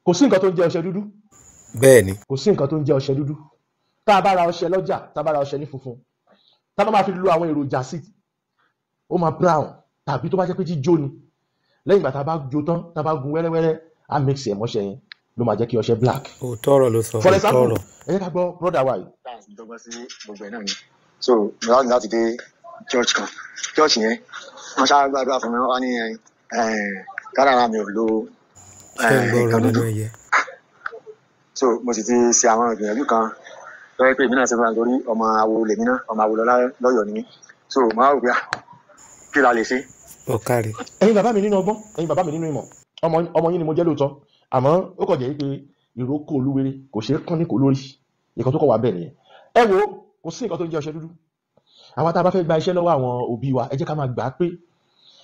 Kò sí nǹkan tó ń jẹ́ ọṣẹ dúdú. Bẹ́ẹ̀ ni. Kò sí nǹkan tó ń jẹ́ ọṣẹ dúdú. Tá a bá ra ọṣẹ lọ́jà, tá a bá ra ọṣẹ ní funfun, tá a bá máa fi lo àwọn èròjà sí, ó máa brown, tàbí tó bá jẹ́ pé jíjó ni, lẹ́yìn ìgbà tá a bá jó tán, tá a bá gun wẹ́rẹ́wẹ́rẹ́, á mix ẹ̀ mọ́ṣẹ yẹn, ló máa jẹ́ kí ọṣẹ black. Òótọ́ ọ̀rọ̀ ló sọ. For Òótọ́ example, ọ̀rọ̀. ẹ jẹ́ ká gbọ́ brother wa yìí. Dọ́gbọ́n sí gbogbo ẹ̀ náà ni. So mo wá ní láti dé church kan. Church yẹn, wọ́n ṣáà gbàdúrà fún mi, wọ́n wá ní kádàrá mi ò lo Ṣé ń gbọ́ ọ̀rọ̀ nǹkan lẹ́nu dúdú. ẹyẹ? So mo sì ti ṣe àwọn ìgbìyànjú kan lọ́wọ́ pé èmi náà ṣe fún mi torí ọmọ awo lèmi náà, ọmọ awo lọ́lá lọ́yọ̀ọ́ ni mí. So mo wá rò pé, ah, kí la lè ṣe? Ọ̀kàrẹ̀. Ẹ̀yin bàbá mi nínú ọgbọ́n, ẹ̀yin bàbá mi nínú ìmọ̀, ọmọ yín ni mo jẹ́ lóòótọ́, àmọ́ ó kàn jẹ́ pé ìrókò olúwere kò ṣeé kán ní kò lórí nǹkan tó kọ̀ wá bẹ́ẹ̀ nìyẹn. Ẹ wo, kò sí nǹkan tó ń jẹ́ ọṣẹ dúdú. Àwa tá a bá fẹ́ gba iṣẹ́ lọ́wọ́ àwọn òbí wa, ẹ jẹ́ ká máa gbà á pé,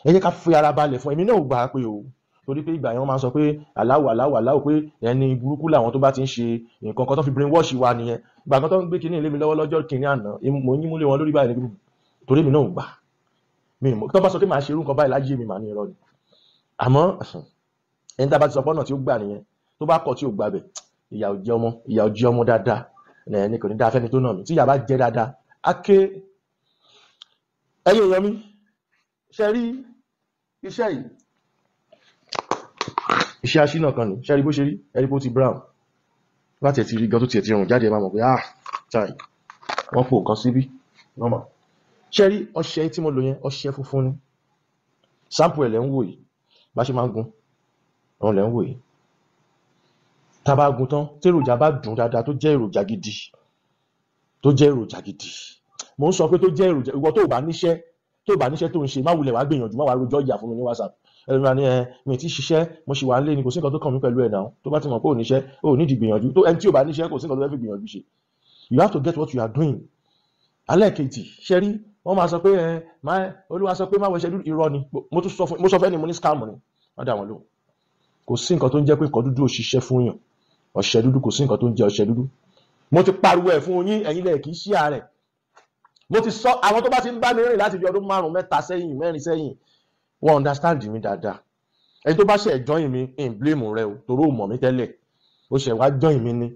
ẹ jẹ́ ká fi ara balẹ̀ fún. Èmi náà ò gbà á pé o, torí pé ìgbà yẹn wọ́n máa ń sọ pé aláwọ̀ aláwọ̀ aláwọ̀, pé ẹni burúkú làwọn tó bá ti ń ṣe nǹkan kan tó fi brain wash wa nìyẹn. Ìgbà kan tó ń gbé kinní ilé mi lọ́wọ́ lọ́jọ́ kìnínní àná, mo yín múlé wọn lórí báyìí ní, torí èmi náà ò gbà. Mi ò mọ̀ tó bá sọ pé màá ṣe irú nǹkan báyìí láyé mi, màá ní irọ́ ni. Àmọ́ ẹni tá a bá ti sọ pọ́nà tí ó gbà nìyẹn, tó bá kọ̀ tí ò gbà bẹ̀, ìyà ò jẹ ọmọ, ìyà ò jẹ ọmọ dáadáa ẹni kò ní dáa fẹ́ni tó nà mí. Tí ìyà bá jẹ dáadáa á ké. Ẹ̀yin èèyàn mi, ṣe rí iṣẹ́ yìí, iṣẹ́ aṣínà kan ni. Ṣe rí bó ṣe rí? Ẹ rí bó ti brown, bá tiẹ̀ ti rí gan tó tiẹ̀ ti rùn jáde, ẹ máa mọ̀ pé, ah, chai, wọ́n po nǹkan síbí normal. Ṣe rí ọṣẹ tí mo lò yẹn? Ọṣẹ funfun ni. Sample ẹ̀ lẹ́ ń wò yìí. Bá ṣe máa ń gun òun lẹ́ ń wò yìí. Tá a bá gun tán, tí èròjà bá dùn dáadáa, tó jẹ́ èròjà gidi, tó jẹ́ èròjà gidi, mò ń sọ pé tó jẹ́ èròjà. Ìwọ tó o bá níṣẹ́ tó ń ṣe, má wulẹ̀ wá gbìyànjú, má wàá rojọ́ ìyà fún mi ní WhatsApp. Ẹlòmíràn máa ní, ẹ mi ti ṣiṣẹ́, mo ṣì wà ń lé ni. Kò sí nǹkan tó kàn mí pẹ̀lú ẹ̀ náà. Tó bá ti mọ̀ pé ò níṣẹ́, ò nídìí gbìyànjú. Tó ẹni tí ò bá níṣẹ́, kò sí nǹkan tó fẹ́ fi gbìyànjú ṣe. You have to get what you are doing. Alẹ́ kejì, ṣe rí, wọ́n máa sọ pé ẹ má, Olúwa sọ pé má wọṣẹ dúdú. Irọ́ ni. Mo tún sọ fún, mo sọ fẹ́ ni, mo ní scam ni. Wọ́n dà wọ́n lóhùn. Kò sí nǹkan tó ń jẹ́ pé nǹkan dúdú ò ṣiṣẹ́ fún yàn. Ọṣẹ dúdú, kò sí nǹkan tó ń jẹ́ ọṣẹ dúdú. Mo ti pariwo ẹ̀ fún yín, ẹ̀yin lẹ̀ kì í ṣí ààrẹ. Mo ti sọ, àwọn tó bá ti ń bá mi rìn láti fi ọdún 5, 3 sẹ́yìn, 4 sẹ́yìn, wọ́n understand mi dáadáa. Ẹni tó bá ṣe join mi, in blame rẹ o, torí ò mọ̀ mí tẹ́lẹ̀, ó ṣe wá join mi ní,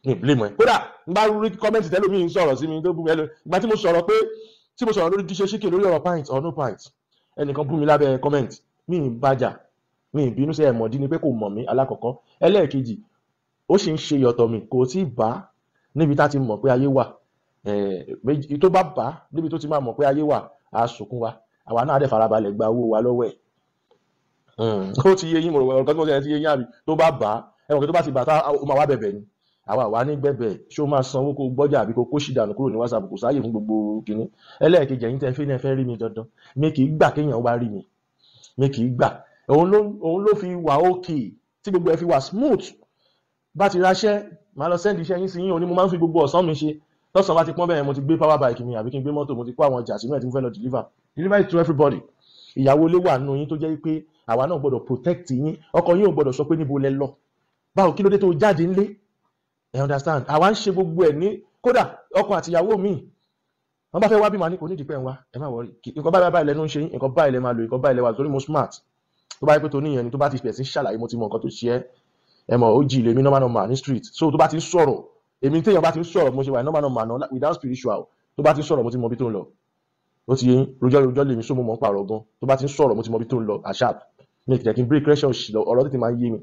in blame ẹ. Kódà n bá rí comment tẹ́lẹ̀ mi ń sọ̀rọ̀ sí mi tó bú mi ẹlò. Ìgbà tí mo sọ̀rọ̀ pé, tí mo sọ̀rọ̀ lórí díṣe ṣíkè lórí ọ̀rọ̀ pint or no pint, ẹnìkan bú mi lábẹ́ comment. Mi ì bàjà, mi ì bínú sí ẹ̀mọ̀dí ni pé kò mọ̀ mí alákọ̀ọ́kọ́. Ẹlẹ́ẹ̀kejì, ó sì ń ṣe yọ̀tọ̀ mi, kò tí ì bá níbi tá ti mọ̀ pé ayé wà. Méjì tó bá bá níbi tó ti máa mọ̀ pé ayé wà, á sunkún wa, àwa náà á dẹ̀ farabalẹ̀ gba owó wa lọ́wọ́ ẹ̀. Ó ti yé yín, mo rò ọ̀rọ̀ kan tí mo sọ yẹn ti yé yín, àbí? Tó bá bá ẹ mọ̀ pé tó bá ti bá tá, ó máa wá bẹ̀bẹ̀ ni. Àwa wà ní gbẹ̀bẹ̀. Ṣé ó máa sanwó kó gbọ́jà, àbí kó kó sì dànù kúrò ní WhatsApp? Kò sáàyè fún gbogbo kínní. Ẹlẹ́ẹ̀kejì, ẹ̀yin tẹ́ fẹ́ ní ẹ fẹ́ rí mi dandan, mi kì í gbà kéèyàn wá rí mi, mi kì í gbà. Òun ló fi wà okay, tí gbogbo ẹ fi wà smooth. Bá ti ráṣẹ́, màá lọ send iṣẹ́ yín sí yín. Òní mo máa ń fi gbogbo ọ̀sán mi ṣe. Lọ́sàn-án bá ti pọ́n bẹ́ẹ̀, mo ti gbé power bike mi àbí kí n gbé mọ́tò, mo ti kó àwọn ọjà sínú ẹ̀ tí mo fẹ́ lọ deliver, deliver it to everybody. Ìyàwó ilé wà nínú yín tó jẹ́ pé àwa náà gbọ́dọ̀ protect yín. Ọkọ yín ò gbọ́dọ̀ sọ pé níbo lẹ lọ, báwo, kí ló dé tó jáde ńlé. Ẹ understand? Àwa ń ṣe gbogbo ẹ̀ ní. Kódà ọkọ àti ìyàwó mi, wọ́n bá fẹ́ wá bí, màá ní kò ní ìdípẹ́ ń wá, ẹ má worry. Nǹkan báyìí báyìí lẹ́nu ń ṣe yín, nǹkan báyìí lẹ máa lò, nǹkan báyìí lẹ wà, torí mo smart. Tó bá yẹ pé tó níyẹn ni, tó bá ti bẹ̀rẹ̀ sí ṣàlàyé, mo ti mọ nǹkan tó ṣe ẹ́. Ẹ mọ̀, ó jì lèmi normal normal ní street. So tó bá ti ń sọ̀rọ̀, èmi téèyàn bá ti ń sọ̀rọ̀, mo ṣe wà normal normal náà without spiritual, tó bá ti ń sọ̀rọ̀, mo ti mọ ibi tó ń lọ. Ó ti yé yín? Rojọ́ rojọ́ lèmi, sọ mo mọ̀ ń pààrọ̀ gan. Tó bá ti ń sọ̀rọ̀, mo ti mọ ibi tó ń lọ. Àṣàp mi kìí kí n break pressure òṣì lọ, ọ̀rọ̀ tètè máa ń yé mi.